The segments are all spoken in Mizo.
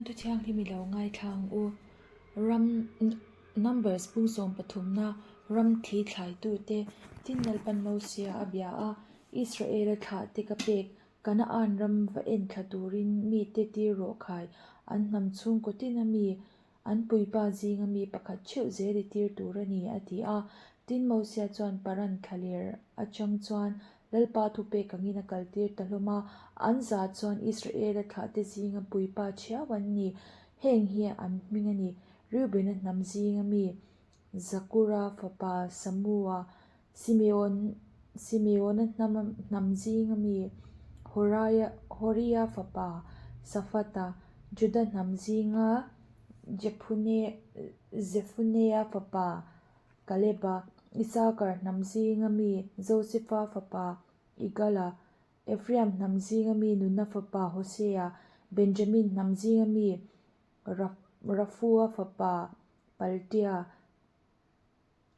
Thu thianghlim i lo ngaithla ang u. Ram Numbers pung sawm pathumna ram thli thlaitute tin Lalpan Mosia a bia a, Israela thlahte ka pek Kanaan ram va en thla turin mite tir rawh khai an hnam chhungkaw tina mi An puipa zinga mi pakhat theuh zel i tir tur a ni, a ti a. Tin, Mosia chuan Paran thlaler atang chuan Lalpa thupek angin a kaltir ta hlawm a. An za chuan Israela thlahte zinga puipa thiau an ni. Heng hi an hming a ni, Reubena hnam zinga mi Zakura fapa Samua, Simeon, Simeona hnam hnam zinga mi Horaia, Horia fapa Safata, Juda hnam zinga Jephune, Zephunea fapa Kaleba, Isakar hnam zinga mi Josefa fapa Igala, Ephraim hnam zinga mi Nuna fapa Hosea, Benjamin hnam zinga mi Rafua fapa Paltia,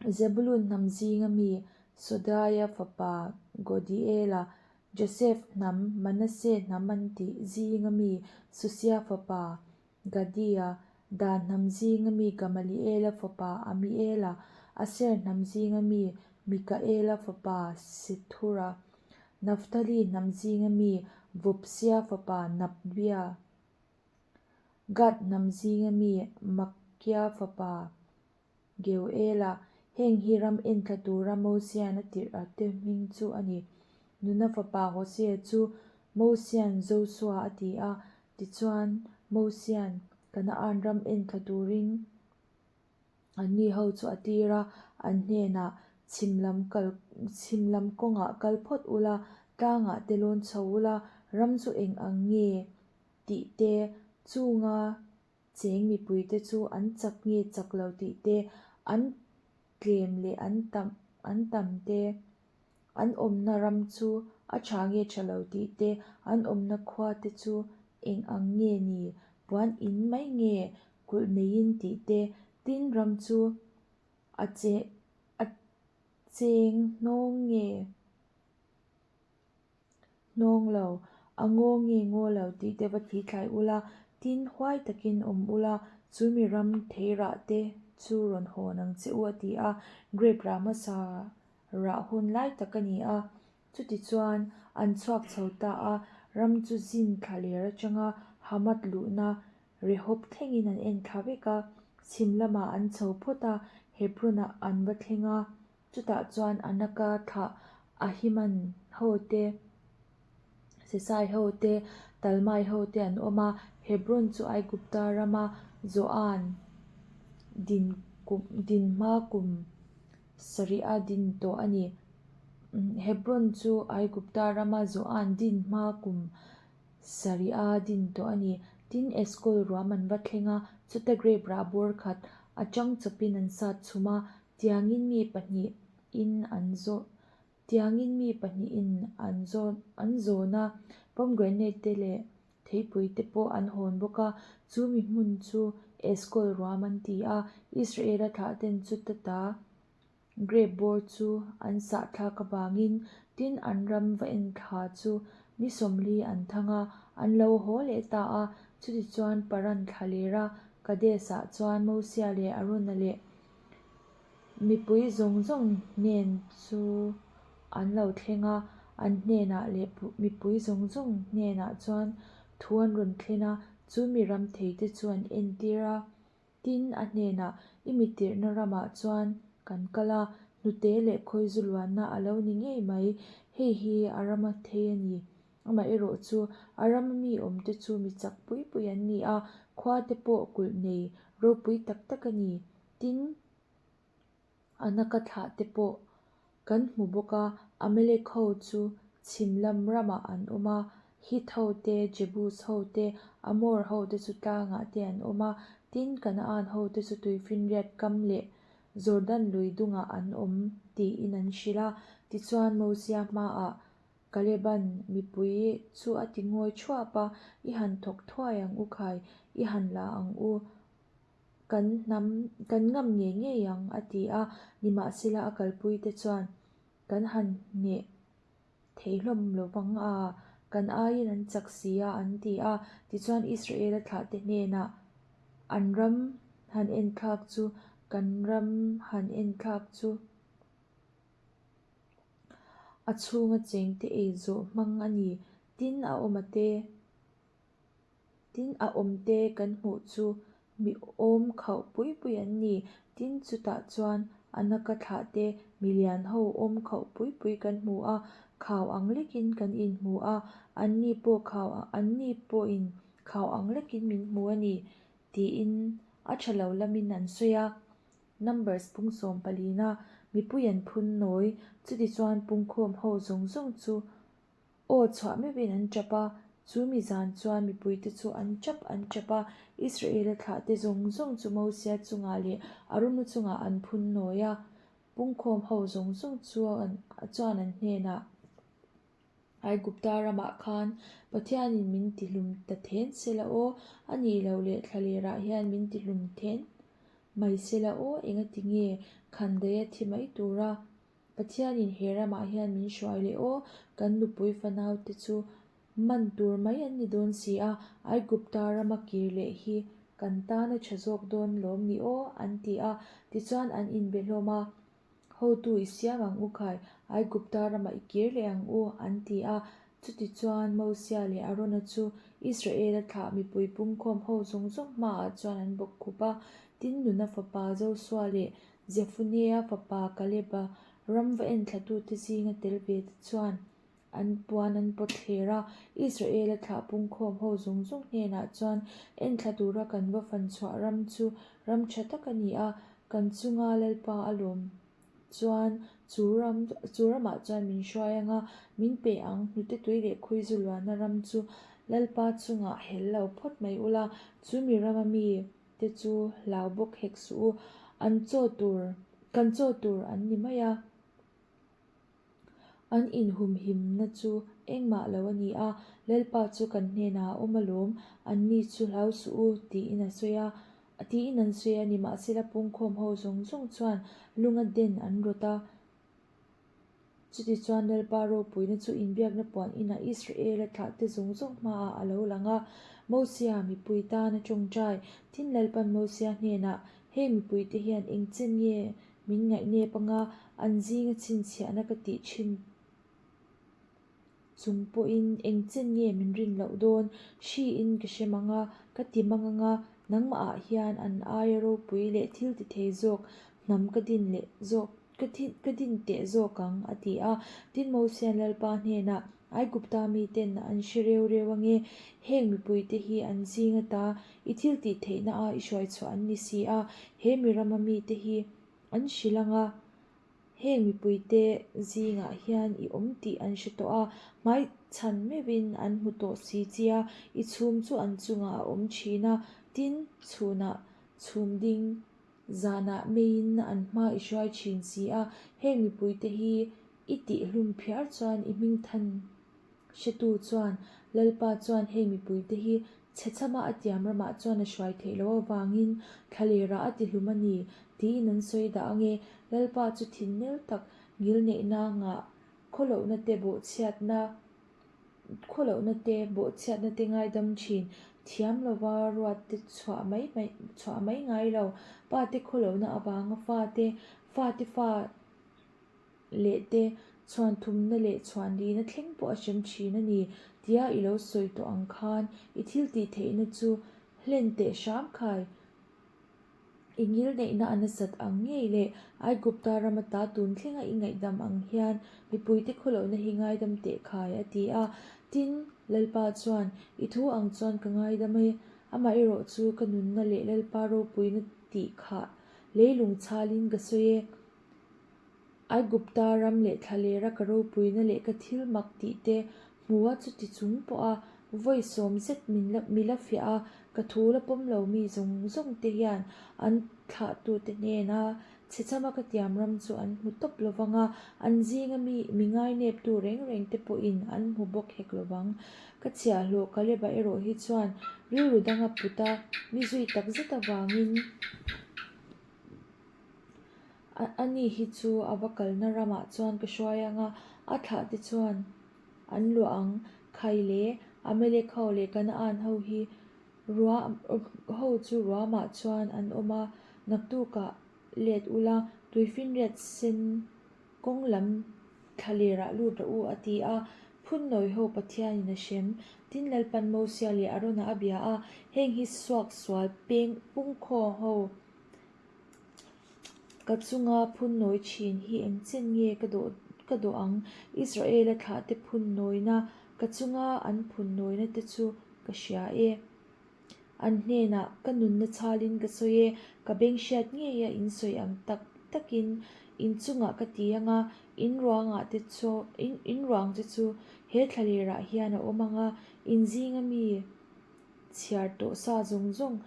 Zebulun hnam zinga mi Sodaia fapa Godiela, Josef hnam, Manasseh hnam an tih zinga mi Susia fapa Gadia, Dan hnam zinga mi Gamaliela fapa Amiela, Aser hnam zinga mi Mikaela fapa Sethura, Naphtali hnam zinga mi Vopsia fapa Nabia. Gad hnam zinga mi Makia fapa Geuela, heng hi ram enthla tura Mosian a tirh a te hming chu a ni. Nuna fapa Hosea chu Mosian Josua a ti a, tichuan Mosian Kanaan ram enthla turin anni ho chu a tir a, an hnenah chhim lam kal chhim lam kawngah kal phawt ula, tlangah te lawn chho ula, ram chu eng ang nge tih te chunga Cheng mipuite chu an chak nge chak lo tih te, an tlem leh an tam an tam te, an awmna ram chu a tha nge tha lo tih te, an awmna khua te chu eng ang nge ni, puan in mai nge kulh neiin tih te, tin ram chu a che a cheng hnawng nge. Hnawng lo, a ngaw nge ngaw lo tih te va thli thlai ula, tin huai takin awm ula, chu mi ram thei rah te chu rawn hawn ang che u a ti a, grape rah hmasa rah hun lai tak a ni a. Chutichuan an chhuak chho ta a, ram chu zin thla ler atanga Hamath luhna Rehob thlengin an en thla vek a, chhim lamah an chho phawt a, Hebron-ah an va thleng a. Chutah chuan Anaka thlah Ahiman ho te, Sesai ho te, Talmai ho te an awm a. Hebron chu Aigupta rama Zoan din kum din hma kum sarih a din tawh a ni. Hebron chu Aigupta rama Zoan din hma kum sarih a din tawh a ni. Tin, Eskol ruam an va thleng a, chuta grape rah bawr khat a chang chawpin an sat chhum a, Tiangin mi pahnihin an zawh Tiangin mi pahnihin an zawn an zawn a, pomegranate te leh theipui te pawh an hawn bawk a, chu mi hmun chu Eskol ruam an ti a, Israela thlahten chuta ta grape bawr chu an sah thlak avangin tin an ram va en thla chu ni 40 an thang a, an lo haw leh ta a, chutichuan Paran thla lera Kades-ah chuan Mosia leh Arona leh Mipui zawng zawng hnen chu an lo thleng a, an hnenah leh mipui zawng zawng hnenah chuan thu an rawn thlen a, chu mi ram theite chu an entir a. Tin, a hnenah, I mi tirhna ramah chuan kan kal a, hnute leh khawizu luanna a lo ni ngei mai, hei hi a rama thei a ni. Amaherawh chu a rama mi awmte chu mi chak pui pui an ni a, khua te pawh kulh nei ropui tak tak a ni. Tin, Anaka thlah te pawh kan hmu bawk a, Amalek ho chu chhim lam ramah an awm a, Hit ho te, Jebus ho te, Amor ho te chu tlangah te an awm a, tin, Kanaan ho te chu tuifinriat kam leh Jordan lui dungah an awm tiin an hrilh a. Tichuan, Mosia hmaah Kaleban mipui chu a ti ngawi thuap a, I han thawk thuai ang u khai, i han la ang u. Kan hnam, kan ngam ngei ngei ang, a ti a. Nimahsela a kalpuite chuan kan han hneh thei hlawm lo vang a. Kan aiin an chak si a, an ti a. Tichuan Israela thlahte hnenah, An ram han enthlak chu, kan ram han enthlak chu a chhunga chengte ei zawh hmang a ni. Tin, a awm a te. Tin, a awmte kan hmuh chu mi awm khauh pui pui an ni. Tin, chutah chuan Anaka thlahte mi lian ho awm khauh pui pui kan hmu a, khau ang lekin kan inhmu a, anni pawh khau anni pawhin khau ang lekin min hmu a ni, tiin a tha lo lamin an sawi a. Numbers pung sawm palina mipui an phun nawi, chutichuan pungkhawm ho zawng zawng chu Aw chhuah meuhin an tap a, chu mi zan chuan mipuite chu an tap an tap a, Israela thlahte zawng zawng chu Mosia chungah leh Arona chungah an phun nawi a, pungkhawm ho zawng zawng chuan an hnenah, Aigupta ramah khan Pathianin min tihlum ta then sela aw, a nih loh leh thlalerah hian min tihlum then mai sela aw, engati nge khandaih a thi mai tura Pathianin he ramah hian min hruai leh aw, kan nupui fanaute chu man tur mai an ni dawn si a, Aigupta rama kir leh hi kan tan a tha zawk dawn lawm ni aw, an ti a. Tichuan an inbe hlawm a, Hotu i siam ang u khai, Aigupta ramah i kir leh ang u, an ti a. Chutichuan Mosia leh Arona chu Israela thlah mipui pungkhawm ho zawng zawng hmaah chuan an bawk khup a, tin nuna fapa Josua leh Jefunea fapa Kaleba ram va enthlatute zinga tel ve te chuan an puan an pawt thler a, Israela thlah pungkhawm ho zawng zawng hnenah chuan enthla tura kan va fan chhuah ram chu ram tha tak a ni a, kan chunga Lalpa a lawm chuan chu ram chu ramah chuan min hruai ang a, min pe ang, hnute tui leh khuizu luanna ram chu Lalpa chungah hel lo phawt mai ula, chu mi rama mi te chu hlau bawk hek suh u, an chaw tur, kan chaw tur an ni mai a, an inhumhimna chu engmah lo a ni a, Lalpa chu kan hnenah a awm alawm, an ni chu hlau suh u, tiin a sawi a, tiin an sawi a, nimahsela pungkhawm ho zawng zawng chuan lunga den an rawt a. Chutichuan Lalpa ropuina chu inbiakna puan inah Israela thlahte zawng zawng hmaah a lo lang a, Mosia mipui tan a tawngtai. Tin Lalpan Mosia hnenah, Heng mipuite hian eng chen nge min ngaihnep anga an zinga chhinchhiahna ka tih thin chung pawhin eng chen nge min rin loh dawn? Hriin ka hre mang a, ka ti mang anga nangmahah hian an aia ropui leh thil ti thei zawk hnam ka din leh zawk Ka thi ka din teh zawk ang, a ti a. Tin Mosian Lalpa hnenah, Aigupta miten an hre reu reu ange, heng mipuite hi an zing ata i thil tih theihna a i hruai chhuah an ni si a, he mi rama mite hi an hrilh ang a, heng mipuite zingah hian i awm tih an hre tawh a, hmaichhan meuhin an hmu tawh si che a, i chhum chu an chungah a awm thin a, tin chhunah chhum ding Zanah meiin an hma i hruai thin si a, heng mipuite hi i tihhlum phiar chuan i hmingthan hretu chuan Lalpa chuan heng mipuite hi chhechhama a tiam ramah chuan a hruai theih loh avangin thlalerah a tihlum a ni tiin an sawi dah ange. Lalpa chu thinnel tak ngilneihna ngah khawlohna te bawhchhiatna Khawlohna te, bawhchhiatna te ngaidam thin, thiam lova ruat te chhuah mai mai chhuah mai ngai lo. Pa te khawlohna avanga fa te, fa te fa leh te chhuan thumna leh chhuan lihna thleng pawh a hrem thin a ni tia i lo sawi tawh ang khan i thil tih theihna chu hlen teh hram khai. I ngilneihna a nasat ang ngei leh Aigupta rama ta tun thlenga i ngaihdam ang hian mipuite khawlohna hi ngaidam teh khai, a ti a. Tin, Lalpa chuan, I thu ang chuan ka ngaidam e, amaherawh chu ka nunna leh Lalpa ropuina tih khah leilung chhalin ka sawi e. Aigupta ram leh thlalera ka ropuina leh ka thil mak tih te hmua chuti chung pawha vawi sawm zet min la mi la fiah a, ka thu la pawm lo mi zawng zawng te hian an thlahtute hnena chhechhama ka tiam ram chu an hmu tawp lo vang a, an zinga mi mi ngaineptu reng reng te pawhin an hmu bawk hek lo vang. Ka chhiahhlawh Kaleba erawh hi chuan rilru danga put a, mi zui tak zet avangin, A ni hi chu a va kalna ramah chuan ka hruai ang a, a thlah te chuan an luah ang. Khai le, Amalek ho leh Kanaan ho hi ho chu ruamah chuan an awm a, naktukah let ula, tuifinriat sen kawng lam thlalerah lut rawh u, a ti a. Phunnawi ho Pathianin a hrem. Tin Lalpan Mosia leh Arona a bia a, heng hi suaksual peng pungkhaw ho Ka chunga phunnawi thin hi engchen nge ka dawh ka dawh ang? Israela thlahte phunnawina ka chunga an phunnawina te chu ka hria e. An hnenah ka nunna chhalin ka sawi e, ka beng hriat ngeia in sawi ang tak takin in chungah ka ti ang a, in ruangah te chu in ruang te chu he thlalerah hian a awm ang a, in zinga mi chhiar tawh sa zawng zawng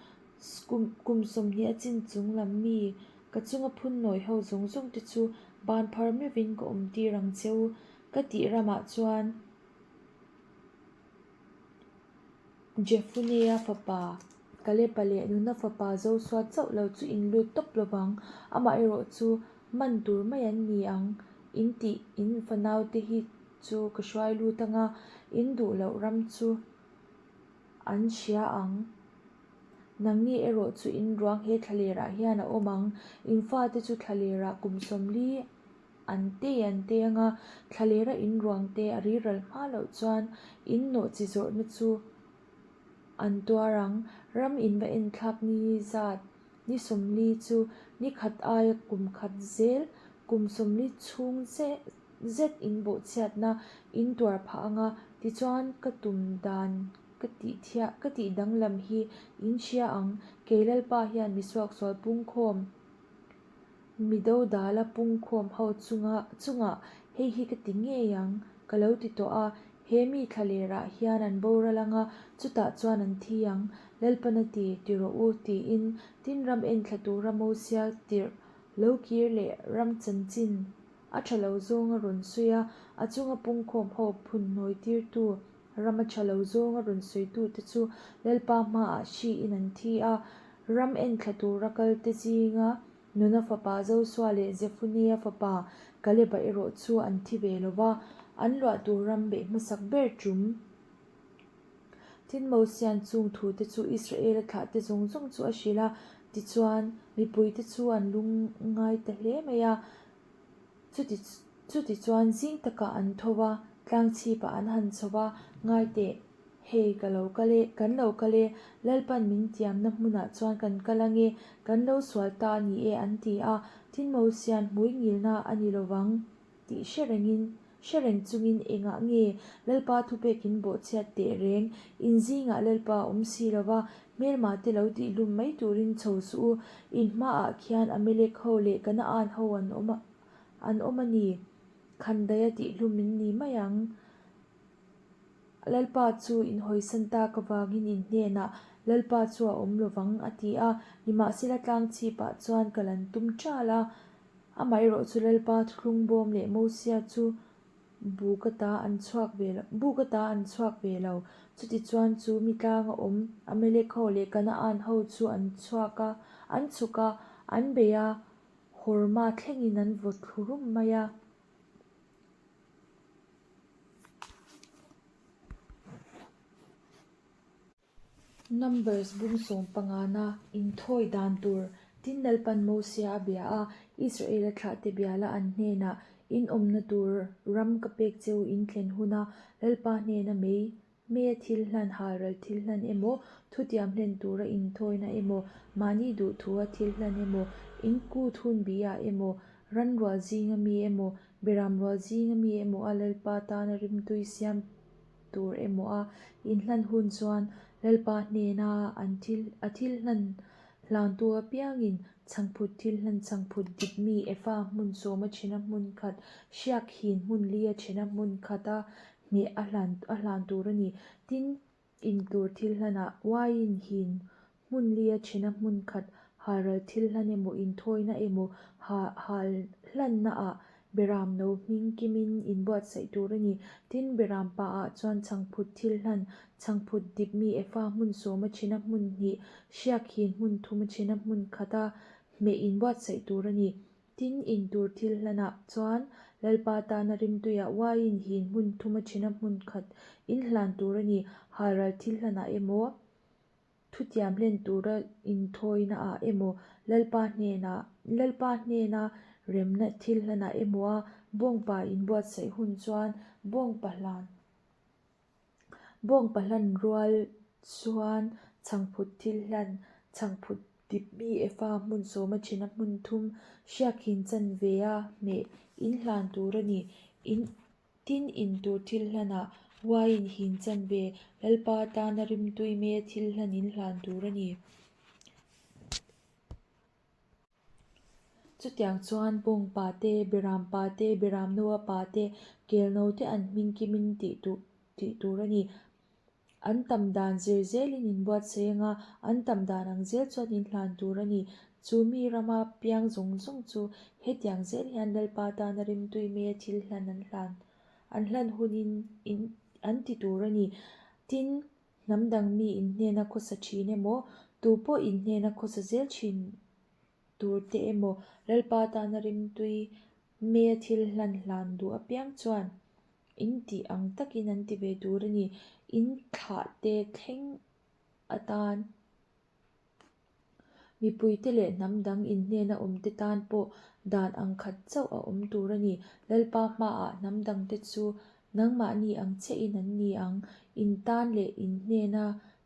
Kum 20 a chin chung lam mi ka chunga phunnawi ho zawng zawng te chu ban phar meuhin ka awm tir ang che u ka tih ramah chuan Jefunea fapa Kalepa leh Nuna fapa Josua chauh lo chu in lut tawp lo vang, amaherawh chu man tur mai an ni ang in tih in fanaute hi chu ka hruai lut anga in duh loh ram chu An hria ang. Nangni erawh chu in ruang he thlalerah hian a awm ang. In fate chu thlalerah kum 40 an tei an tei ang a, thlalera in ruang te a riral hma loh chuan in nawh chi zawrhna chu an tuar ang. Ram in va enthlak ni zat ni 40 chu ni khat aia kum khat zel kum 40 chhung zet in bawhchhiatna in tuar phah ang a, tichuan ka tum dan ka tih thiah ka tih danglam hi in hria ang, kei Lalpa hian mi suaksual pungkhawm, mi dodala pungkhawm ho chunga chungah hei hi ka ti ngei ang ka lo ti tawh a, he mi thlalerah hian an boral ang a, chutah chuan an thi ang, Lalpan a ti, ti rawh u, tiin tin ram enthla tura Mosia tirh lo kir leh ram chanchin A tha lo zawng a rawn sawi a, a chunga pungkhawm ho phunhnawi tirtu, ram a tha lo zawng a rawn sawitute chu Lalpa hmaah hriin an thi a. Ram enthla tura kalte zinga Nuna fapa Josua leh Jefunea fapa Kaleba erawh chu an thi ve lo va, an luah tur ram beih hmasak ber tum. Tin, Mosia'n chung thute chu Israela thlahte zawng zawng chu a hrilh a, tichuan, mipuite chu an lungngai ta hle mai a. Chuti chuti chuan zing takah an tho va, tlang chhipah an han chho va, Ngai teh, hei ka lo kal e, kan lo kal e, Lalpan min tiamna hmunah chuan kan kal ang e, kan lo sual ta a ni e, an ti a. Tin Mosia'n hmui ngilna a ni lovang tih hre rengin, hre reng chungin engah nge Lalpa thupek in bawhchhiat teh reng, in zingah Lalpa a awm si lova, hmelma te lo tihlum mai turin chho suh u, in hmaah khian Amalek ho leh Kanaan ho an awm an awm a ni, khandaia tihlum in ni mai ang. Lalpa chu in hawisan tak avangin in hnenah Lalpa chu a awm lovang a ti a, nimahsela tlang chhipah chuan kal an tum ṭal a. Amaherawh chu Lalpa thuthlung bawm leh Mosia chu buk ata an chhuak ve lo, buk ata an chhuak ve lo. Chutichuan chu mi tlanga awm Amalek ho leh Kanaan ho chu an chhuak a, an chhuk a, an bei a, Horma thlengin an vaw thlu rum mai a. Numbers bung sawm pangana inthawi dan tur tin Lalpan Mosia a bia a, Israela thlahte biala an hnenah, In awmna tur ram ka pek che u in thlen huna Lalpa hnena mei meia thil hlan halral thil hlan emaw, thutiam hlen tura inthawina emaw, mahni duhthua thil hlan emaw, in kut hun bihah emaw, ranrual zinga mi emaw, beram rual zinga mi emaw a Lalpa tana rimtui siam tur emaw a inhlan hun chuan Lalpa hnena an thil a thil hlan hlantu apiangin chhangphut thil hlan chhangphut dik mi efa hmun sawma thena hmun khat hriak hin hmun lia thena hmun khata hmeh a hlan a hlan tur a ni. Tin, in tur thil hlanah uaiin hin Hmun lia thena hmun khat halral thil hlan emaw inthawina emaw ha hal hlannaah beram no hming kimin inbuatsaih tur a ni. Tin, beram paah chuan chhangphut thil hlan, chhangphut dip mi efa hmun sawma thena hmun hnih, hriak hin hmun thuma thena hmun khata hmeh inbuatsaih tur a ni. Tin, in tur thil hlanah chuan. Lalpa tana rimtuiah uaiin hin hmun thuma thina hmun khat in hlan tur a ni. Halral thil hlanah emaw, thutiam hlen tura inthawina ah emaw, Lalpa hnenah Lalpa hnena remna thil hlanah emaw a bawngpa inbuatsaih hun chuan bawngpa hlan Bawngpa hlan rual chuan chhangphut thil hlan, chhangphut dip mi efa hmun sawma thina hmun thum hriakhin chanve a hmeh in hlan tur a ni. In tin in tur thil hlanah uaiin hin chanve Lalpa tana rimtui me thil hlan in hlan tur a ni. Chutiang chuan bawngpa te, berampa te, beramnoa pa te, kelno te an hming kimin tih duh tih tur a ni. An tam dan zir zelin in buatsaih anga an tam dan ang zel chuan in hlan tur a ni. Chu mi rama piang zawng zawng chu hetiang zel hian Lalpa tana rimtui meia thil hlan an hlan an hlan hunin in an ti tur a ni. Tin, Hnam dang mi in hnena khawsa thin emaw, tu pawh in hnena khawsa zel thin tur te emaw, Lalpa tana rimtui meia thil hlan hlan duh apiang chuan in tih ang takin an ti ve tur a ni. In thlah te thleng atan. Mipuite leh hnam dang in hnena awmte tan pawh dan ang khat chauh a awm tur a ni. Lalpa hmaah hnam dangte chu nangmahni ang chiahin an ni ang. In tan leh in hnena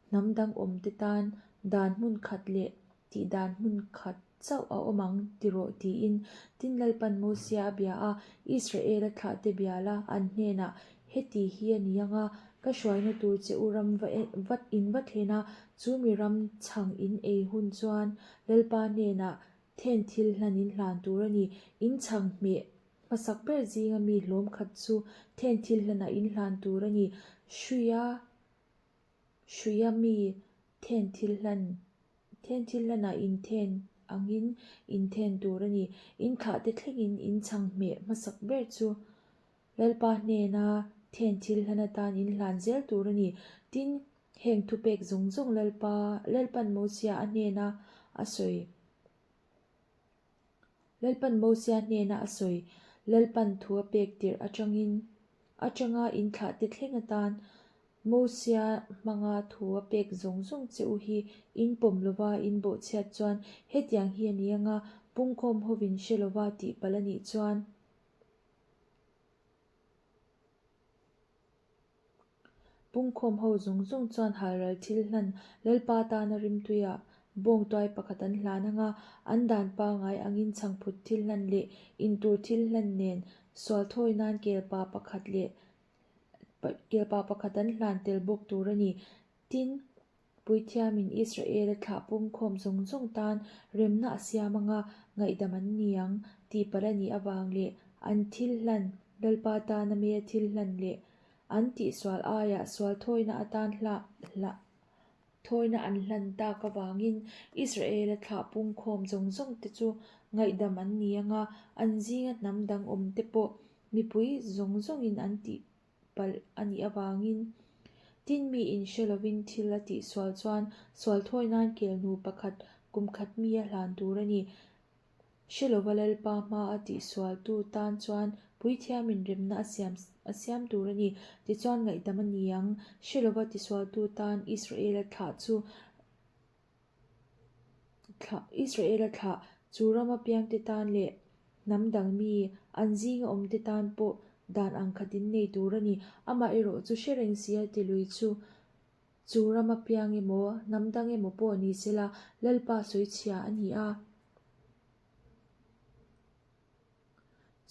hnam dang awmte tan dan hmun khat leh tih dan hmun khat chauh a awm ang ti rawh tiin tin Lalpan Mosia a bia a, Israela thlahte bia la an hnenah heti hi a ni ang a, ka hruaina tur che u ram va va in va thlen a, chu mi ram chhang in ei hun chuan Lalpa hnenah then thil hlan in hlan tur a ni, in chhang hmeh hmasak ber zinga mi hlawm khat chu then thil hlanah in hlan tur a ni, hruia Hruia mi then thil hlan then thil hlanah inthen angin inthen tur a ni. In thlahte thlengin in chhang hmeh hmasak ber chu Lalpa hnena then thil hlan atan in hlan zel tur a ni. Tin, heng thupek zawng zawng Lalpa Lalpan Mosia a hnena a sawi. Lalpan Mosia hnena a sawi, Lalpan thu a pek tirh atangin atanga in thlahte thleng atan Mosia hmanga thu a pek zawng zawng che u hi in pawm lova in bawhchhiat chuan hetiang hi a ni anga pungkhawm hovin hre lova tih palh a nih chuan Pungkhawm ho zawng zawng chuan halral thil hlan Lalpa tana rimtuiah bawngtuai pakhat an hlan ang a, an dan pangai angin chhangphut thil hlan leh intur thil hlan nen sual thawi nan kelpa pakhat leh kelpa pakhat an hlan tel bawk tur a ni. Tin, Puithiamin Israela thlah pungkhawm zawng zawng tan remna a siam anga ngaihdam an ni ang tih palh a nih avang leh an thil hlan Lalpa tana meia thil hlan leh an tihsual aiah sual thawina atan hlah hlah thawina an hlan tak avangin Israela thlah pungkhawm zawng zawng te chu ngaihdam an ni anga an zinga hnam dang awm te pawh mipui zawng zawngin an tih palh a nih avangin tin mi in hre lovin thil a tihsual chuan sual thawi nan kelnu pakhat kum khat mi a hlan tur a ni. Hre lova Lalpa hma a tihsual tu tan chuan puithiamin remna a siam a siam tur a ni. Tichuan ngaihdam a ni ang. Hre lova tisual tu tan Israela thlah chu Thlah, Israela thlah, chu rama piangte tan leh hnam dang mi, an zinga awmte tan pawh dan ang khat in nei tur a ni. Amah erawh chu hre reng si a ti lui chu, chu rama piang emaw, hnam dang emaw pawh ni sela, Lalpa sawichhia a ni a.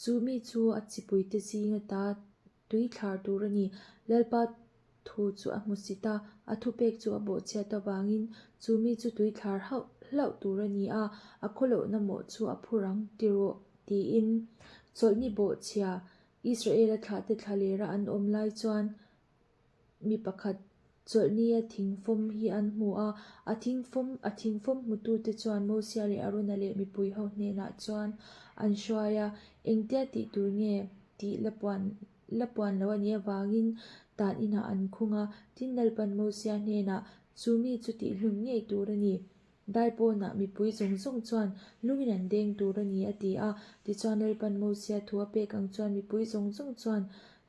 Chu mi chu a chipuite zinga ta tui thlar tur a ni. Lalpa thu chu a hmusit a, a thupek chu a bawhchhiat avangin chu mi chu tui thlar hauh hlauh tur a ni a, a khawlohna mawh chu a phur ang ti rawh, tiin chawlhni bawhchhia Israela thlahte thlalera an awm lai chuan Mi pakhat chawlhnia thingfawm hi an hmu a, a thingfawm a thingfawm hmutute chuan Mosia leh Arona leh mipui ho hnenah chuan an hruai a, engtia tih tur nge tih la puan la puan lo a nih avangin tan inah an khung a, tin Lalpan Mosia hnenah chu mi chu tihhlum ngei tur a ni. Daipawnah mipui zawng zawng chuan lungin an deng tur a ni, a ti a. Tichuan Lalpan Mosia thu a pek ang chuan mipui zawng zawng chuan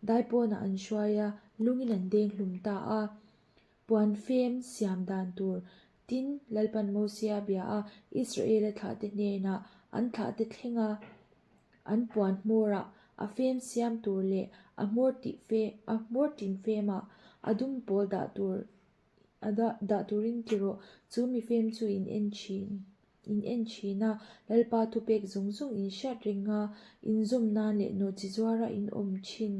daipawnah an hruai a, lungin an deng hlum ta a. Puan fem siam dan tur tin Lalpan Mosia a bia a, Israela thlahte hnenah an thlahte thlenga an puan hmawrah a fem siam tur leh a hmawr tih a hmawr tin femah a dum pawl dah tur A dah dah turin ti rawh, chu mi fem chu in en thin, in en thin a, Lalpa thupek zawng zawng in hriat reng a, in zawm nan leh nawhchi zuara in awm thin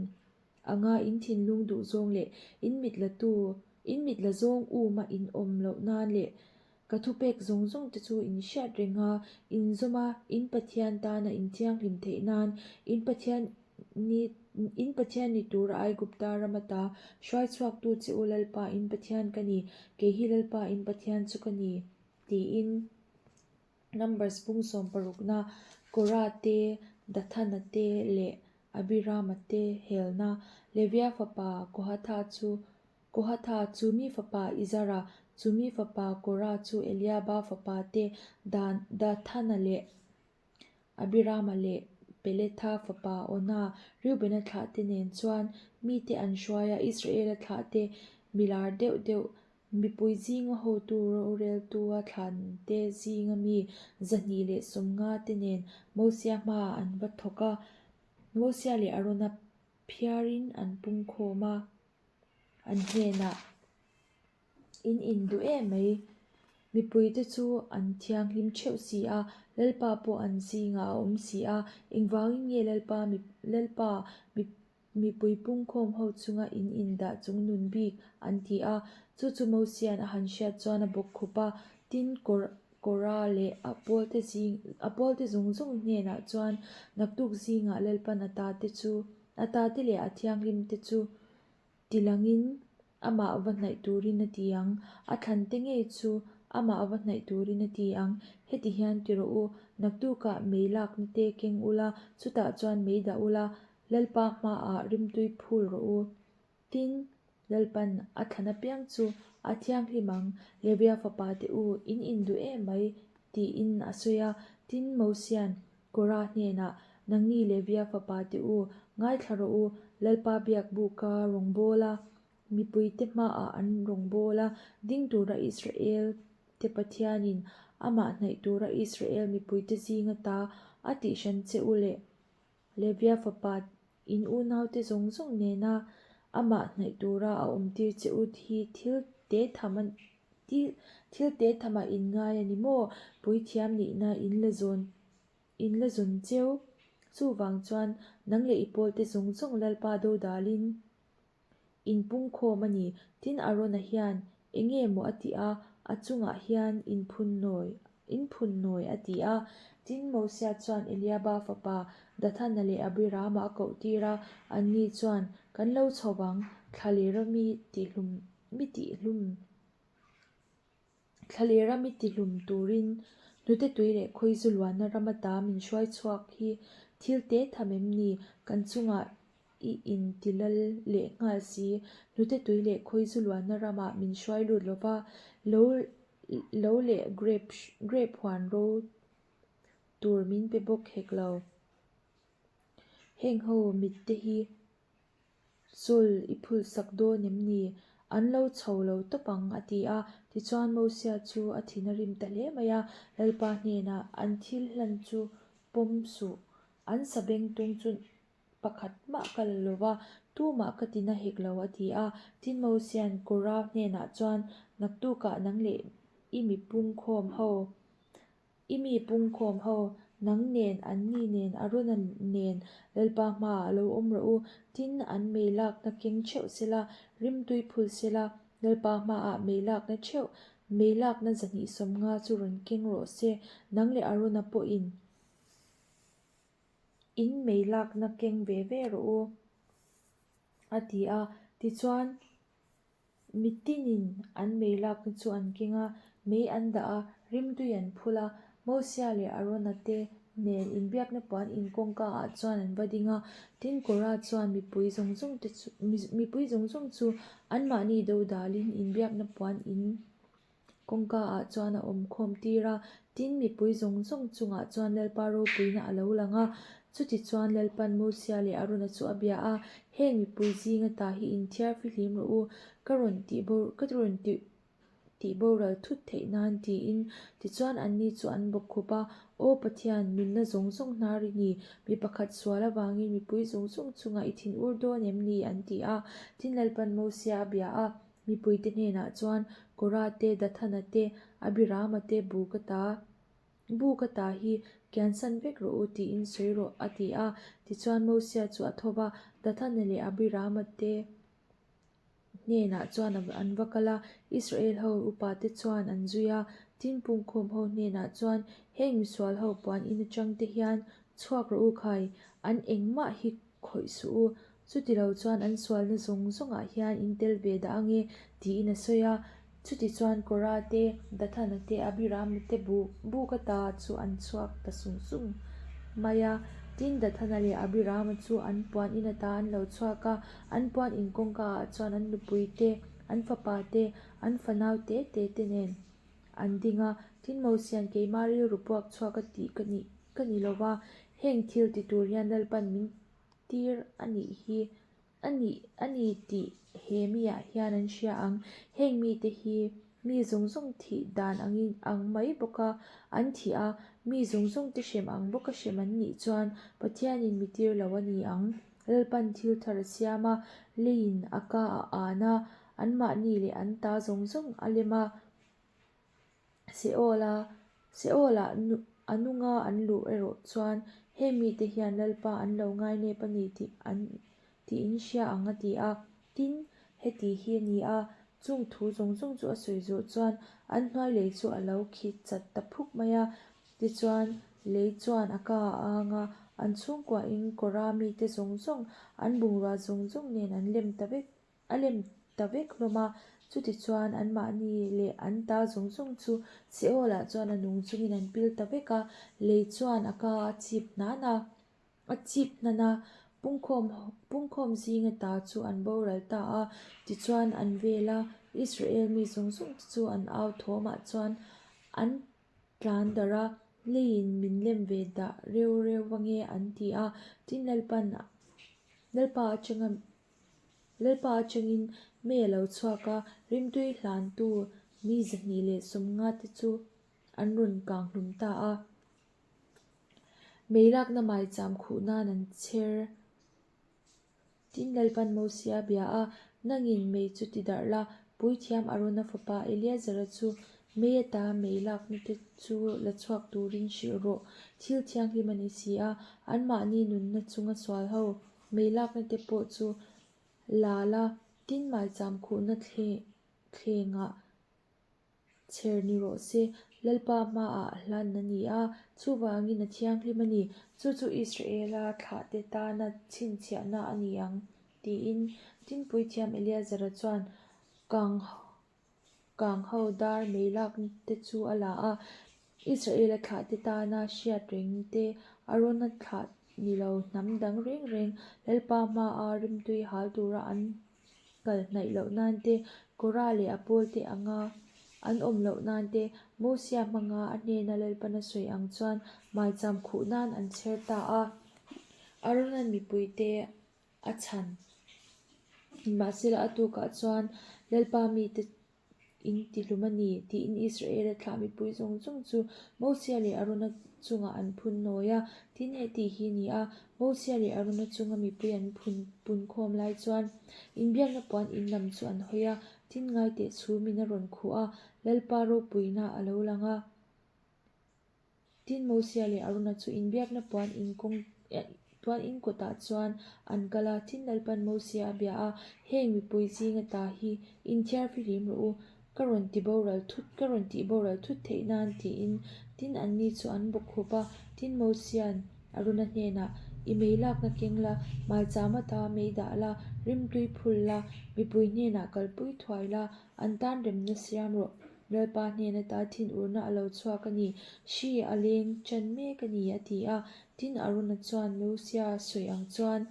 anga in thinlung duh zawng leh in mit la tu, in mit la zawng uma in awm loh nan leh ka thupek zawng zawng te chu in hriat reng a, in zawm a, in Pathian tana in thianghlim theih nan, in Pathian Ni, in Pathian ni tura Aigupta ram ata hruai chhuaktu che u Lalpa in Pathian ka ni, kei hi Lalpa in Pathian chu ka ni, tiin Numbers pung sawmparukna Korah te, Dathana te leh Abirama te helna Levia fapa Kohatha chu Kohatha, chu mi fapa Izara, chu mi fapa Korah chu Eliaba fapa te Dan, Dathana leh Abirama leh Peletha fapa Ona, Reubena thlahte nen chuan mite an hruai a, Israela thlahte milar deuh deuh, mipui zinga hotu roreltua thlante zinga mi 250 te nen Mosia hmaah an va thawk a, Mosia leh Arona phiarin an pungkhawm a, an hnenah. In induh em mai. Mipuite chu an thianghlim theuh si a, Lalpa pawh an zingah a awm si a. Engvangin nge Lalpa Lalpa mipui pungkhawm ho chunga in indah chung nun bik an ti a. Chu chu Mosia'n a han hriat chuan a bawk khup a, tin Kora leh a pawlte zing a pawlte zawng zawng hnenah chuan naktuk zingah Lalpan a tate chu a tate leh a thianghlimte chu Tilangin amah va hnaih turin a ti ang, a thlante ngei chu amah va hnaih turin a ti ang. Heti hian ti rawh u, naktukah mei lakna te keng ula, chutah chuan mei dah ula, Lalpa hmaah rimtui phul rawh u. Tin, Lalpan a thlan apiang chu a thianghlim ang, Levia fapa te u, in induh em mai, tiin a sawi a. Tin, Mosia'n Korah hnenah, Nangni Levia fapa te u, ngaithla rawh u, Lalpa biak buka rawngbawla mipuite hmaah an rawngbawla ding tura Israel te Pathianin amah hnaih tura Israel mipuite zinga ta a tihhran che u leh Levia fapa in unaute zawng zawng nena amah hnaih tura a awmtir che u hi thil te tham a Thil te thamah in ngai a ni maw? Puithiam nihna in la zawn in la zawn cheu. Chuvang chuan nang leh i pawlte zawng zawng Lalpa dodalin in pungkhawm a ni. Tin, Arona hian eng nge maw a tih a, a chungah hian in phun nawi in phun nawi a ti a. Tin, Mosia chuan Eliaba fapa Dathana leh Abirama a kohtir a, anni chuan, Kan lo chho vang, thla leh rami tihhlum Mi tihhlum Thlalera mi tihlum turin hnute tui leh khawizu luanna ram ata min hruai chhuak hi thil te tham em ni? Kan chungah i intilal leh nghal si. Hnute tui leh khawizu luanna ramah min hruai lut lova, lo lo leh grape grape huan ro tur min pe bawk hek lo. Heng ho mitte hi Saul i phulh sak dawn em ni? An lo chho lo tawp ang, a ti a. Tichuan Mosia chu a thin a rim ta hle mai a, Lalpa hnenah an thil hlan chu pawm suh. An sabengtung chu pakhat mah ka la lo va, tumah ka ti na hek lo, a ti a. Tin Mosia'n Kora hnenah chuan, Naktukah nang leh i mi pungkhawm ho I mi pungkhawm ho, nang nen, anni nen, Arona nen Lalpa hmaah lo awm rawh u. Tin, an mei lakna keng theuh sela, rimtui phul sela, Lalpa hmaah mei lakna theuh, mei lakna 250 chu rawn keng rawh se, nang leh Arona pawhin in mei lakna keng ve ve rawh u, a ti a. Tichuan. Mitinin an mei lakna chu an keng a, mei an dah a, rimtui an phul a. Mosia leh Arona te nen inbiakna puan in kawngka ah chuan an va ding a. Tin, Korah chuan mipui zawng zawng te chu mipui zawng zawng chu anmahni dodalin inbiakna puan in. Kawngkaah chuan a awm khawm tir a, tin, mipui zawng zawng chungah chuan Lalpa ropuina a lo lang a. Chutichuan Lalpan Mosia leh Arona chu a bia a, Heng mipui zinga ta hi inthiar fihlim rawh u, ka rawn tih ka rawn tih tih boral thut theih nan tiin. Tichuan anni chu an bawk khup a, Aw Pathian, nunna zawng zawng hnar i ni, mi pakhat sual avangin mipui zawng zawng chungah i thinur dawn em ni? an ti a. Tin, Lalpan Mosia a bia a, Mipuite hnenah chuan Kora te, Dathana te, Abirama te bu ka ta, bu ka ta hi kiansan vek rawh u tiin sawi rawh, a ti a. Tichuan Mosia chu a tho va, Dathana leh Abirama te hnenah chuan an va kal a, Israel ho upate chuan an zui a. Tin, pungkhawm ho hnenah chuan, Heng misual ho puan in atang te hian chhuak rawh u khai, an engmah hi khawih suh u, chutilo chuan an sualna zawng zawngah hian in tel ve dah ange, tiin a sawi a. Chutichuan Kora te, Dathana te, Abirama te bu buk ata chu an chhuak ta sung sung mai a. Tin, Dathana leh Abirama chu an puan in ata an lo chhuak a, an puan in kawngka ah chuan an nupui te, an fapa te, an fanau te te te nen an ding a. Tin, Mosian keimah rilru puak chhuak a tih ka nih ka ni lo va, heng thil ti tur hian Lalpan min tir a nih hi a nih a ni tih he miah hian an hria ang. Heng mite hi mi zawng zawng thih dan angin ang mai bawk a, an thih a, mi zawng zawng te hrem ang bawk a hrem an nih chuan Pathianin mi tir lo a ni ang. Lalpan thil thar a siam a, leiin a ka a an a, anmahni leh an ta zawng zawng a lem a. Seola, Seolah a nunga an luh erawh chuan heng mite hian Lalpa an lo ngainep a ni tih an tih in hria ang a ti a. Tin, heti hi a ni a, chung thu zawng zawng chu a sawi zawh chuan an hnuai lei chu a lo khi chat ta phuk mai a. Tichuan, lei chuan a ka a ang a, an chhungkuahin Kora mite zawng zawng, an bungrua zawng zawng nen an lem ta vek. A lem ta vek hlawm a, chutichuan anmahni leh an ta zawng zawng chu Seolah chuan a nung chungin an pil ta vek a, lei chuan a ka a chip hnan a, a chip hnan a, pungkhawm pungkhawm zinga ta chu an boral ta a, tichuan an vel a, Israel mi zawng zawng te chu an au thawmah chuan an tlan darh a, leiin min lem ve dah reu reu ange an ti a, tin Lalpan Lalpa atanga Lalpa atangin mei a lo chhuak a, rimtui hlantu mi 250 te chu an rawn kang hlum ta a. Mei lakna maicham khuh nan an chher. Tin, Lalpan Mosia a bia a, Nangin mei chu ti darh la, Puithiam Arona fapa Eleazara chu mei ata mei lakna te chu la chhuak turin hrilh rawh. Thil thianghlim a ni si a, anmahni nunna chunga sual ho Mei lakna te pawh chu la la, tin maicham khuhna thlengah chher ni rawh se. Lalpa hmaah hlan a ni a, chuvangin a thianghlim a ni. Chu chu Israela thlahte tana chhinchhiahna a ni ang, tiin Tinpuithiam Eleazara chuan kang Kang ho dar mei lak te chu a la a, Israela thlah te tana hriat reng te, Arona thlah ni lo hnam dang reng reng Lalpa hmaa rimtui hal tura an kal hnaih loh nan te, Kora leh a pawl te anga an awm loh nan te, Mosia hmanga a hnena Lalpan a sawi ang chuan maicham khuh nan an chher ta a. Arona'n mipuite a chhan. Nimahsela a tukah chuan Lalpa mite in tihlum a ni, tiin Israela thlah mipui zawng zawng chu Mosia leh Arona chungah an phun nawi a. Tin, heti hi a ni a, Mosia leh Arona chunga mipui an phun punkhawm lai chuan inbiakna puan in lam chu an hawi a, tin ngaiteh chhumin a rawn khuh a, Lalpa ropuina a lo lang a. Tin, Mosia leh Arona chu inbiakna puan in kawng puan in kawtah chuan an kal a. Tin, Lalpan Mosia a bia a, Heng mipui zinga ta hi inthiar fihlim rawh u, ka rawn ti boral thut ka rawn tih boral thut theih nan, tiin. Tin, anni chu an bawk khup a. Tin, Mosia'n Arona hnenah, I mei lakna keng la, maicham ata mei dah la, rimtui phul la, mipui hnenah kalpui thuai la, an tan remna siam rawh. Lalpa hnen ata thinurna a lo chhuak a ni, hri a leng ṭan mek a ni, a ti a. Tin, Arona chuan Mosia sawi ang chuan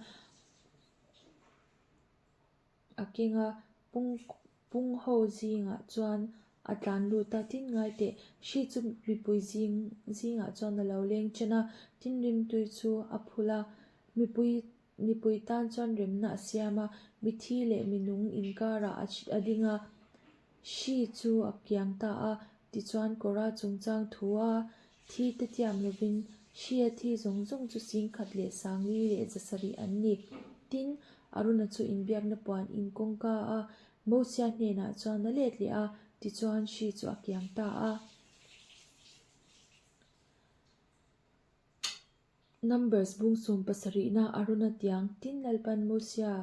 a keng a, pung pung ho zingah chuan a tlan lut a, tin ngai teh, hri chu mipui zing zingah chuan a lo leng chen a, tin rimtui chu a phul a, mipui mipui tan chuan remna a siam a, mithi leh minung inkarah a ding a, hri chu a kiang ta a, tichuan Kora chungchang thua thi te tiam lovin hri a thi zawng zawng chu singkhat leh sangli leh zasarih an ni. Tin, Aruna chu inbiakna puan in kawngka a Mosia hnenah chuan a let leh a, tichuan hri chu a kiang ta a. Numbers bung sawm pasarihna Arona tiang tin Lalpan Mosia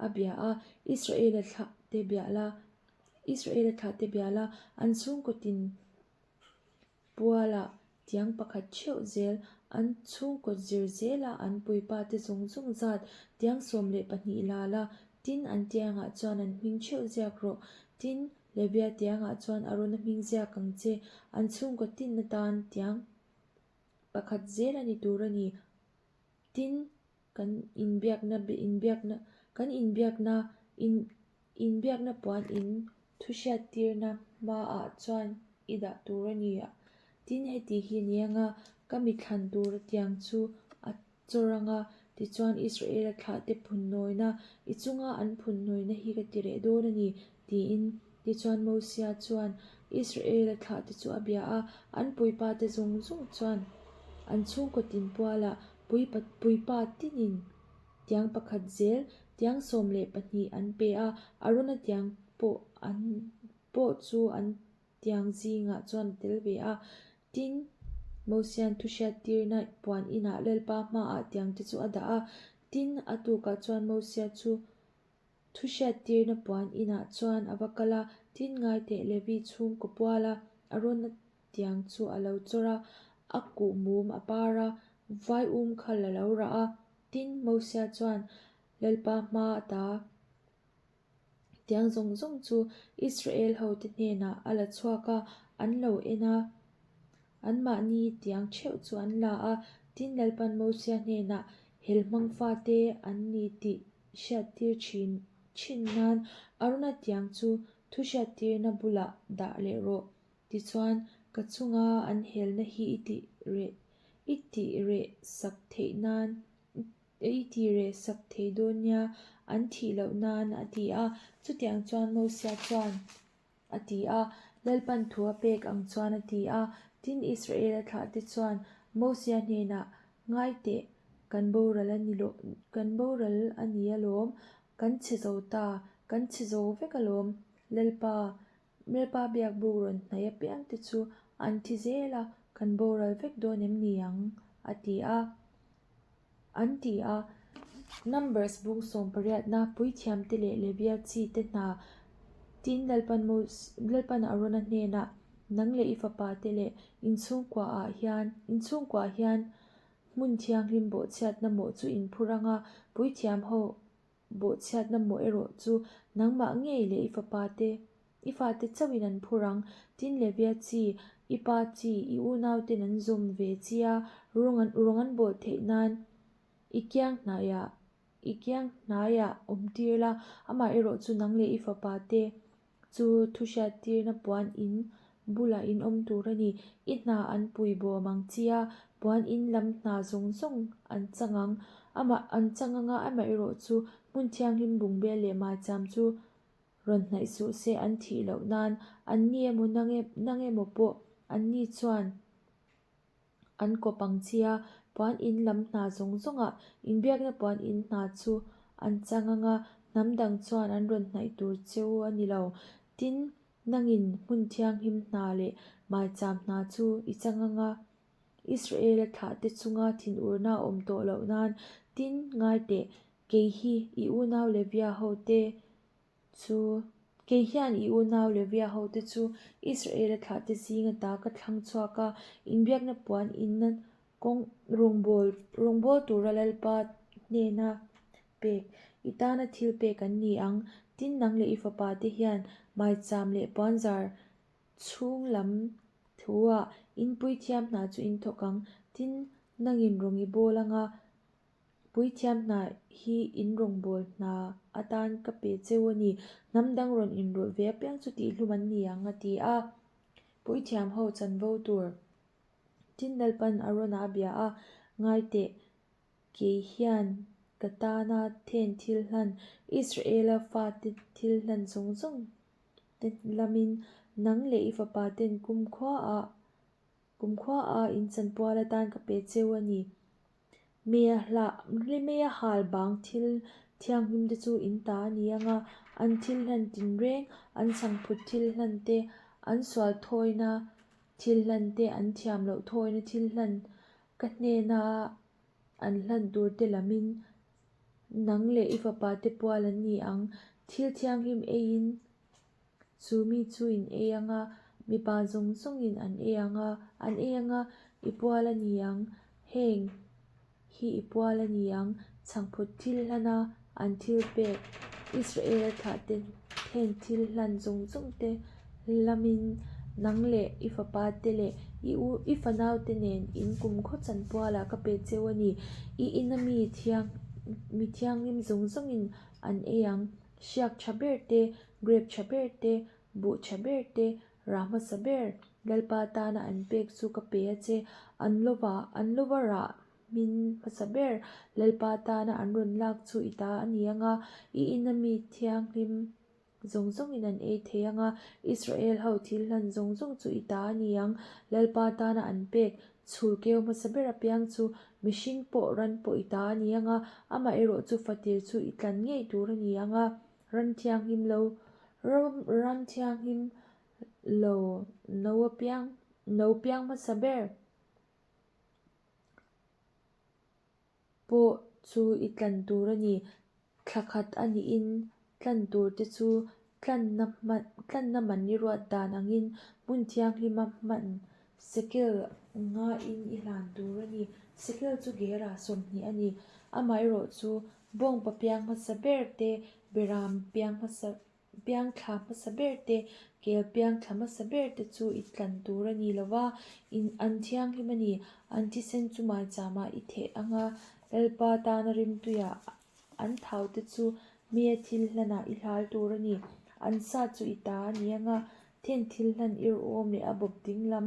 a bia a, Israela thlah te bia la, Israela thlah te bia la, an chhungkaw tin Pualah tiang pakhat theuh zel, an chhungkaw zir zela an puipa te zawng zawng zat tiang 12 la la, tin an tiangah chuan an hming theuh ziak rawh. Tin, Levia tiangah chuan Arona hming ziak ang che, an chhungkaw tin atan tiang pakhat zel a ni tur a ni. Tin, kan inbiakna inbiakna kan inbiakna in inbiakna puan in thuhriattirna hmaah chuan i dah tur a ni a. Tin, heti hi ni anga ka mi thlan tur tiang chu a chawr anga, tichuan Israela thlahte phunnawina i chunga an phunnawina hi ka ti reh dawn a ni, tiin. Tichuan Mosia chuan Israela thlahte chu a bia a, an puipate zawng zawng chuan an chhungkaw tin pualah puipa puipa tinin tiang pakhat zel tiang 12 an pe a, Arona tiang pawh an pawh chu an tiang zingah chuan a tel ve a. Tin, Mosia'n thuhriattirna puan inah Lalpa hmaah tiangte chu a dah a. Tin, a tukah chuan Mosia chu Thuhriattirna puan inah chuan a va kal a, tin ngai teh Levi chhungkaw puala Arona tiang chu a lo chawr a, a kuh mum a par a, vai um khal a lo rah a. Tin, Mosia chuan Lalpa hma ata tiang zawng zawng chu Israel hote hnenah a la chhuak a, an lo en a, anmahni tiang theuh chu an la a. Tin, Lalpan Mosia hnenah Helhmang fate an ni tih hriattir thin thin nan Arona tiang chu thu hriattirna bulah dah leh rawh. Tichuan, ka chunga an helna hi i tih reh i tih reh sak theih nan i tih reh sak thei dawn nia, an thih loh nan a ti a. Chutiang chuan Mosia chuan a ti a, Lalpan thu a pek ang chuan a ti a. Tin, Israela thlahte chuan Mosia hnenah, Ngai teh, kan boral a ni lo, kan boral a ni alawm, kan chhe zo ta, kan chhe zo vek alawm, Lalpa, Lalpa biakbuk rawn hnaih apiang te chu an thi zel a, kan boral vek dawn em ni ang? a ti a. An ti a. Numbers bung sawmpariatna, Puithiamte leh Levia chi te hna tin Lalpan Lalpan Arona hnenah, Nang leh i fapa te leh in chhungkuaah hian in chhungkuaah hian hmun thianghlim bawhchhiatna mawh chu in phur ang a, puithiam ho Bawhchhiatna mawh erawh chu nangmah ngei leh i fapa te, i fate chauhin an phur ang. Tin Levia chi, i pa chi, i unau ten an zawm ve chi a, rawng an rawng an bawl theih nan i kiang hnaiah i kiang hnaiah awm tir la, amah erawh chu nang leh i fapa te Chu thu hriattirna puan in bulah in awm tur a ni. I hna an pui bawm ang chi a, puan in lam hna zawng zawng an chang ang. Amah an chang anga amaherawh chu hmun thianghlim bungbel leh maicham chu rawn hnaih suh se an thih loh nan an ni emaw nang emaw pawh an ni chuan An kawp ang chia, puan in lam hna zawng zawngah inbiakna puan in hna chu an chang ang a, hnam dang chuan an rawn hnaih tur cheu a ni lo. Tin, nangin hmun thianghlim hna leh maicham hna chu i chang ang a, Israela thlahte chunga thinurna a awm tawh loh nan, tin, ngai teh, kei hi i unau Levia hote Chu, kei hian i unau Levia hote chu Israela thlahte zing ata ka thlang chhuak a, inbiakna puan inna kawng rawngbâwl rawngbâwl tura Lalpa hnena pek i tana thil pek an ni ang. Tin, nang leh i fapate hian maicham leh puanzar chhung lam thuah inpui thiam hna chu in thawk ang. Tin, nangin rawng i bawl anga. Puithiam hna hi in rawngbâwl hna atân ka pe cheu a ni. Hnam dang rawn inrawlh ve apiang chu tihhlum an ni ang, a ti a. Puithiam ho chanvo tur Tin Lalpan Arona a bia a, Ngai teh, kei hian ka tana then thil hlan, Israela fate thil hlan zawng zawng te lamin nang leh i fapa ten kumkhuaah kumkhuaah in chanpual atan ka pe cheu a ni. Meia hal bang thil thianghlim te chu in ta a ni ang a, an thil hlan tinreng, an chhangphut thil hlan te, an sual thawina thil hlan te, an thiam loh thawina thil hlan ka hnena an hlan tur te lamin nang leh i fapa te pual an ni ang. Thil thianghlim eiin Chu mi chu in ei ang a, mipa zawng zawngin an ei ang a, an ei ang a, i pual a ni ang, heng hi i pual a ni ang, chhangphut thil hlan a, an thil pek, Israela thlah te heng thil hlan zawng zawng te lamin nang leh i fapa te leh i u i fanau te nen in kumkhaw chanpualah ka pe cheu a ni, i ina mi thiang mi thianghlim zawng zawngin an ei ang. Hriak tha ber te, grape tha ber te, buh tha ber te, rah hmasa ber Lalpa tana an pek chu ka pe a che. An lova, an lova rah hmin hmasa ber Lalpa tana an rawn lak chu i ta a ni ang a, i ina mi thianghlim zawng zawngin an ei thei ang a, Israel ho thil hlan zawng zawng chu i ta a ni ang. Lalpa tana an pek Chhul keu hmasa ber apiang chu mihring pawh ran pawh i ta a ni ang a, amaherawh chu fatir chu i tlan ngei tur a ni ang a, ran thianghlim lo ran thianghlim lo no apiang no piang hmasa ber pawh chu i tlan tur a ni. Thla khat a niin tlan tur te chu tlanna hman tlanna man i ruat dan angin hmun thianghlima hman sekel ngain i hlan tur a ni. Sekel chu gera 20 a ni. Amaherawh chu bawngpa piang hmasa ber te, beram piang hmasa Piang thla hmasa ber te, kel piang thla hmasa ber te chu i tlan tur a ni lo va, in an thianghlim a ni. An thisen chu maicham ah i theh ang a, Lalpa tana rimtuiah an thau te chu mi a thil hlanah i hlal tur a ni. An sa chu i ta a ni ang a, then thil hlan i ruhawm leh a bawp ding lam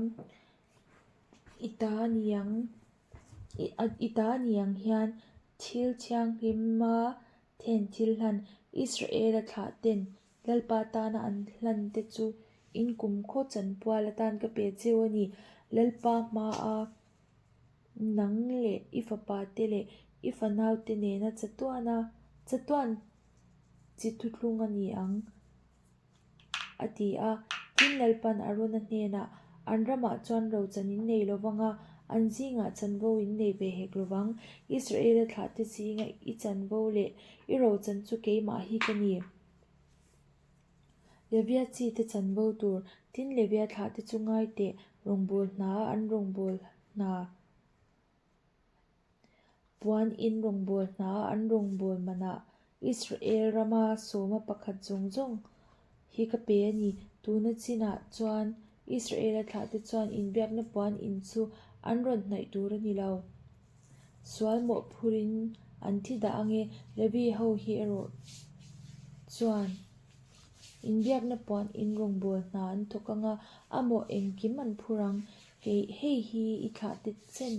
i ta a ni ang i ta a ni ang hian thil thianghlima Then thil hlan, Israela thlah ten Lalpa tana an hlan te chu in kumkhaw chanpual atan ka pe cheu a ni. Lalpa hmaa nang leh i fapa te leh i fanau te nena chatuana chatuan chi thuthlung a ni ang. A ti a. Tin, Lalpan Arona hnenah, An ramah chuan rochan in nei lo vang a, an zingah chanvo in nei ve hek lo vang. Israela thlahte zinga i chanvo leh i rochan chu keimah hi ka ni. Levia chi te chanvo tur, tin Levia thlahte chu ngai teh, rawngbâwl hna a an rawngbâwl hna. Puan in rawngbâwl hna an rawngbâwl manah Israel rama sawma pakhat zawng zawng hi ka pe a ni. Tuna chinah chuan Israela thlahte chuan inbiakna puan in chu an rawn hnaih tur a ni lo. Sual mawhphurin an thi dah ang e, Levi ho hi erawh chuan inbiakna puan in rawngbâwl hna an thawk ang a, a mawh engkim an phur ang. Kei hei hi i thlahte chen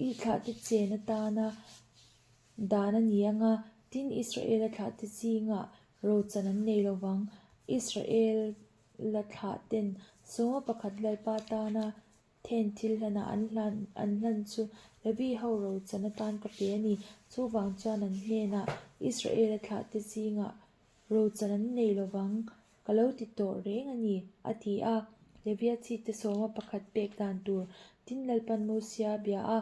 i thlahte chen atana dan a ni ang a, tin Israela thlahte zingah rochan an nei lo vang. Israela thlahten sawma pakhat Lalpa tana then thil hlanah an hlan an hlan chu Levi ho rochan atan ka pe a ni. Chuvang chuan an hnenah Israela thlahte zingah Rochan an nei lo vang, ka lo ti tawh reng a ni, a ti a. Levia chite sawma pakhat pek dan tur tin Lalpan Mosia bia a,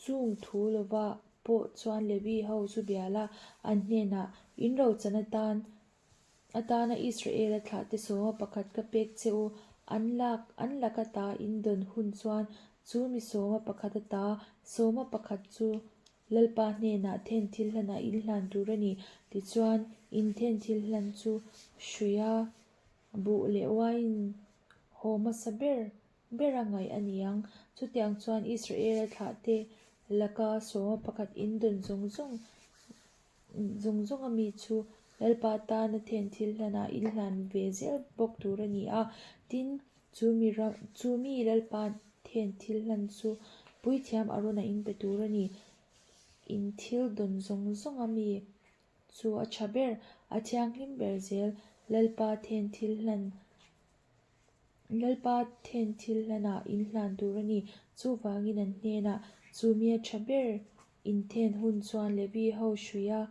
chung thu lova pawh chuan Levi ho chu bia la, an hnenah, In rochan atan atana Israela thlahte sawma pakhat ka pek che u, an lak an laka ta in dawn hun chuan chu mi sawma pakhat ata sawma pakhat chu Lalpa hnenah then thil hlanah in hlan tur a ni. Tichuan, in then thil hlan chu hruia buh leh uaiin haw hmasa ber bera ngaih a ni ang. Chutiang chuan Israela thlahte laka sawma pakhat in dawn zawng zawng zawng zawnga mi chu Lalpa tana then thil hlanah in hlan ve zel bawk tur a ni a. Tin, chu mi ram chu mi Lalpa then thil hlan chu Puithiam Arona in pe tur a ni. In thil dawn zawng zawnga mi chu a tha ber, a thianghlim ber zel Lalpa then thil hlan Lalpa then thil hlanah in hlan tur a ni. Chuvangin an hnenah, Chu mi a tha ber in then hun chuan Levi ho hruia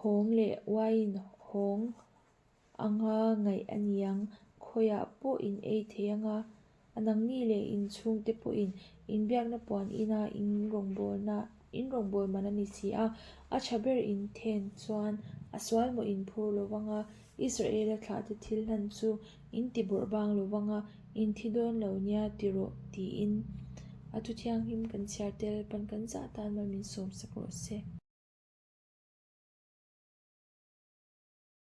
hawng leh uaiin hawng anga ngaih a ni ang. Khawiah pawh in ei thei anga, a nangni leh in chhungte pawhin inbiakna puan ina in rawngbawlna in rawngbâwl man a ni si a. A ṭha ber in then chuan a sual maw in phur lo vang a, Israela thlahte thil hlan chu in ti bawrh bang lo vang a, in thi dawn lo nia ti rawh tiin a thu thianghlim kan chhiar tel pan kan zah tan mal min sawmsak rawh se.